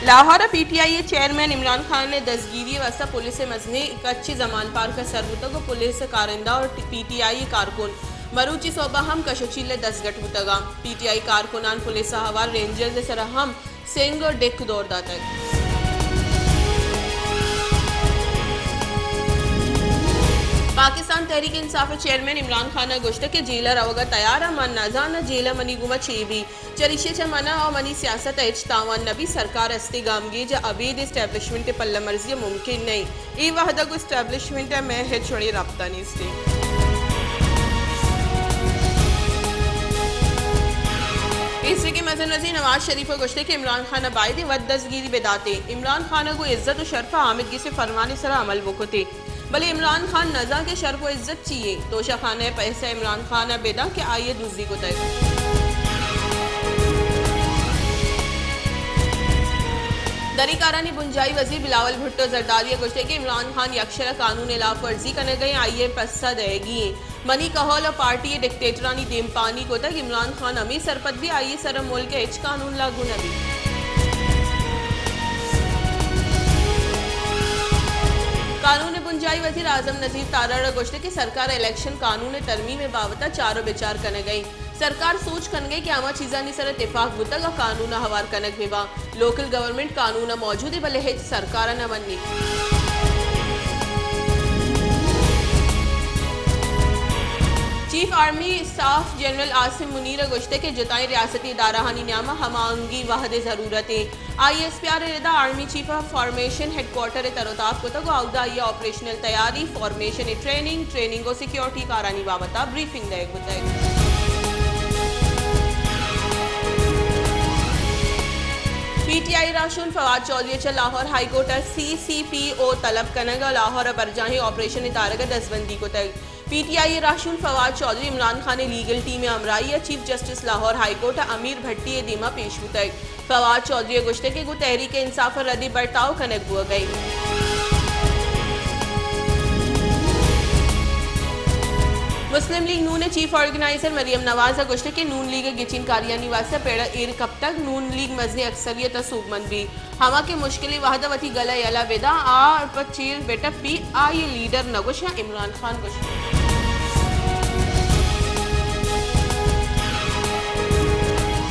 لاہور ءَ P T I ءِ چیئرمین عمران خان ءِ دزگیری ءِ واستہ پولیس ءِ مزنیں کچے زمان پارک ءَ سر بوتگ ءُ پولیس ءِ کارندہ ءُ پی ٹی آئی ءِ کارکن مروچی سہب ءَ ہم کش ءُ چیل ءَ دزگٹ بوتگ اَنت۔ پی ٹی آئی کارکنان پولیس ءِ ہوار رینجرز ءِ سرا ہم سنگ ءُ ڈیک دور داتگ۔ پاکستان تحریک انصاف ءِ چیئرمین عمران خان ءَ گوشتگ کہ جیل ءَ روگ ءَ تیار آں، من نہ زاناں جیل ءَ منی گوما چے بیت۔ چریشی ءَ چہ من ءَ ءُ منی سیاست ءَ ہچ تاوان نہ بیت، سرکار است ءُ گامگیج ءَ ابید اسٹیبلشمنٹ ءِ پلہ مرزی ءَ ممکن نہ اِنت۔ اے وہد ءَ گوں اسٹیبلشمنٹ ءَ مئے ہچ وڑیں رابطہ نیست اِنت۔ پیسریگیں مزن وزیر نواز شریف ءَ گوشتگ کہ عمران خان ءَ باید اِنت وت دزگیری بہ دات ایں۔ عمران خان ءَ گوں عزت ءُ شرپ ءَ آمید گس ءِ فرمان ءِ سرا عمل بہ کت ایں۔ بلے عمران خان نزانت کہ شرپ ءُ عزت چی اِنت؟ توشہ خانہ ءِ پیسہ عمران خان ءَ بدنت کہ آئی ءَ دزی کتگ۔ دریں کارانی بنجاہی وزیر بلاول بھٹو زرداری ءَ گوشتگ کہ عمران خان یکشرا قانون ءِ ہلاپ ورزی کنگ ءَ اِنت، آئی ءَ پسہ دئیگی اِنت۔ منی کہول ءَ پارٹی ءَ ڈکٹیٹرانی دیمپانی کتگ، عمران خان ہمے سرپد بیت، آئی ءِ سرا ملک ءِ ہچ قانون لاگو نہ بیت۔ قانون ءِ بنجاہی وزیر اعظم نذیر تارڑ ءَ گوشتگ کہ سرکار ءَ الیکشن قانون ءِ ترمیم ءِ بابت ءَ چار ءُ بچار کنگ ءَ اِنت۔ سرکار سوچ کنگ ءَ کہ ہما چیزانی سرا تپاک بوتگ آ قانون ءَ ہوار کنگ بہ باں۔ لوکل گورنمنٹ قانون ءَ موجود اِنت، بلے ہچ سرکار ءَ نہ منیت۔ Chief army staff general Asim Munir ءَ گوشتگ کہ جتائیں ریاستی ادارہانی نیام ءَ ہماہنگی وہد ءِ ضرورت اِنت۔ آئی ایس پی آر ءِ ردا آرمی چیف ءَ فارمیشن ہیڈ کوارٹر ءِ تر ءُ تاب کتگ ءُ اودا آئی ءَ آپریشنل تیاری، فارمیشن ءِ ٹریننگ، ٹریننگ ءُ سیکیورٹی کارانی بابت ءَ بریفنگ دئیگ بوتگ۔ پی ٹی آئی راہشون فواد چوہدری ءَ چہ لاہور ہائی کورٹ ءَ سی سی پی او طلب کنگ ءُ لاہور ءَ برجاہیں آپریشن ءِ دارگ ءَ دزبندی کتگ۔ پی ٹی آئی ءِ راہشون فواد چوہدری عمران خان ءِ لیگل ٹیم ءِ ہمراہی ءَ chief justice Lahore high court ءَ امیر بھٹی ءِ دیما پیش بوتگ۔ فواد چوہدری ءَ گوشتگ کہ گوں تحریک انصاف ءَ ردی برتاؤ کنگ بوگ ءَ اِنت۔ مسلم لیگ نون ءِ چیف آرگنائزر مریم نواز ءَ گوشتگ کہ نون لیگ ءِ گچین کاریانی واستہ پڑ ایر کپتگ، نون لیگ مزنیں اکثریت ءَ سوبمند بیت۔ ہما کہ مشکلیں وہد ءَ وتی گل ءَ یلہ بداں، آ پہ چیر بہ ٹپی، آئی ءِ لیڈر نہ گوشاں، عمران خان گوشت۔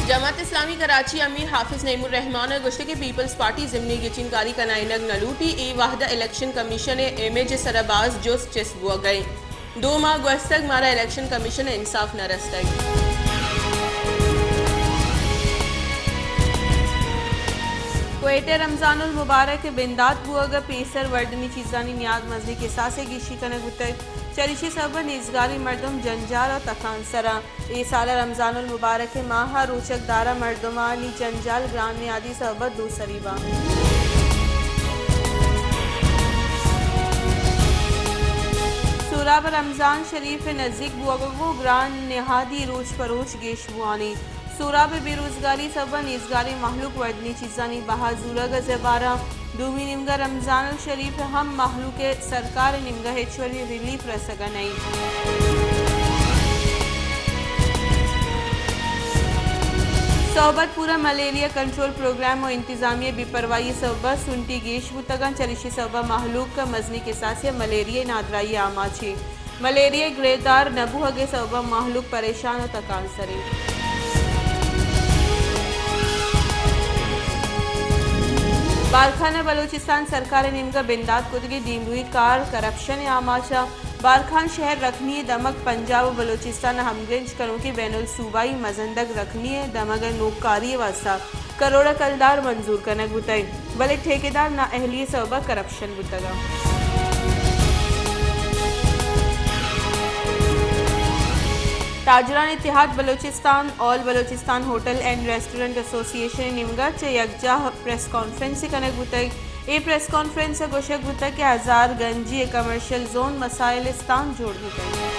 جماعت اسلامی کراچی ءِ امیر حافظ نعیم الرحمان ءَ گوشتگ کہ پیپلز پارٹی ضمنی گچین کاری کنائینگ نہ لوٹی، اے وہد ءَ الیکشن کمیشن ءِ امیج ءِ سرا باز جست چست بوگ ءَ اِنت۔ دو ماہ گوستگ، مارا الیکشن کمیشن ءِ انصاف نہ رستگ۔ کوئٹہ ءَ رمضان المبارک ءِ بندات بوگ ءَ پیسر وردنی چیزانی نیاد مزنیں کساسے گیشی کنگ بوتگ۔ چریشی سبب ءَ نیزگاریں مردم جنجال ءُ تکانسر ءَ۔ اے سال ءَ رمضان المبارک ءِ ماہ ءَ روچگ دار ءَ مردمانی جنجال گران نیادی سبب ءَ دو سری باں۔ سوراب ءَ رمضان شریف ءِ نزیک بوگ ءَ گوں گران نہادی روچ پہ روچ گیش بوان اِنت۔ سوراب ءِ بے روزگاری سبب ءَ نیزگاریں مہلوک وردنی چیزانی بہا زورگ ءَ زباراں۔ دومی نیمگ ءَ رمضان الشریف ءَ ہم مہلوک ءِ سرکار ءِ نیمگ ءَ ہچ وڑیں ریلیف رسگ ءَ نہ اِنت۔ صحبت پور ءَ ملیریا کنٹرول پروگرام ءُ انتظامیہ ءِ بے پرواہی ءِ سبب ءَ سنٹی گیش بوتگ اَنت، چریشی سبب ءَ مہلوک ءَ مزنیں کساسے ءَ ملیریا ءِ نادراہی ءِ آماچ اِنت۔ ملیریا ءِ گریدار نہ بوہگ ءِ سبب ءَ مہلوک پریشان ءُ تکانسر اِنت۔ بارکھان ءَ بلوچستان سرکار ءِ نیمگ ءَ بندات کتگیں دیمروئی کار کرپشن ءِ آماچ اَنت۔ بارکھان شہر رکھنی ءِ دمگ پنجاب ءُ بلوچستان ءِ ہمگرنچ کنوکیں بین الصوبائی مزندگ رکھنی ءِ دمگ ءِ نوکاری ءِ واستہ کروڑ ءَ کلدار منظور کنگ بوتگ، بلے ٹھیکیدار نااہلی ءِ سبب ءَ کرپشن بوتگ اَنت۔ تاجران اتحاد بلوچستان، آل بلوچستان ہوٹل اینڈ ریسٹورنٹ ایسوسی ایشن ءِ نیمگ ءَ چہ یکجاہ پریس کانفرنس کنگ بوتگ۔ اے پریس کانفرنس ءَ گوشگ بوتگ کہ ہزار گنجی ءِ کمرشل زون مسائلستان جوڑ بوتگ۔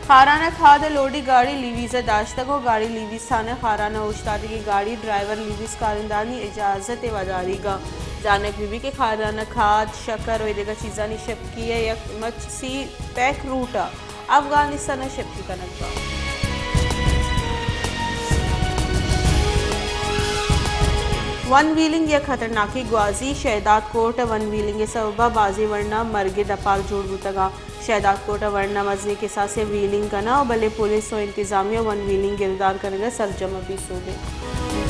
خاران ءَ کھاد ءِ لوڈی گاڑی لیویز ءَ داشتگ ءُ گاڑی لیویز تھانہ خاران ءَ اوشتاتگیں گاڑی ڈرائیور لیویز کارندہانی اجازت ءِ وداریگ ءَ۔ زانگ بہ بیت کہ خاران ءَ کھاد، شکر ءُ ایدگہ چیزانی شپکی ءِ یک مچ سی پیک روٹ ءَ افغانستان ءَ شپکی کنگ بنت۔ ون ویلنگ یک خطرناکیں گوازی، شہداد کوٹ ء ون ویلنگ ء سبب ء بازیں ورنا مرگ ء دپال جوڑ بوتگ ء شہداد کوٹ ء ورنا مزنیں کساسے ویلنگ کناں ء بلے پولیس ء انتظامیہ ون ویلنگ گردار کنگ ء سرجم ء بی سوب انت۔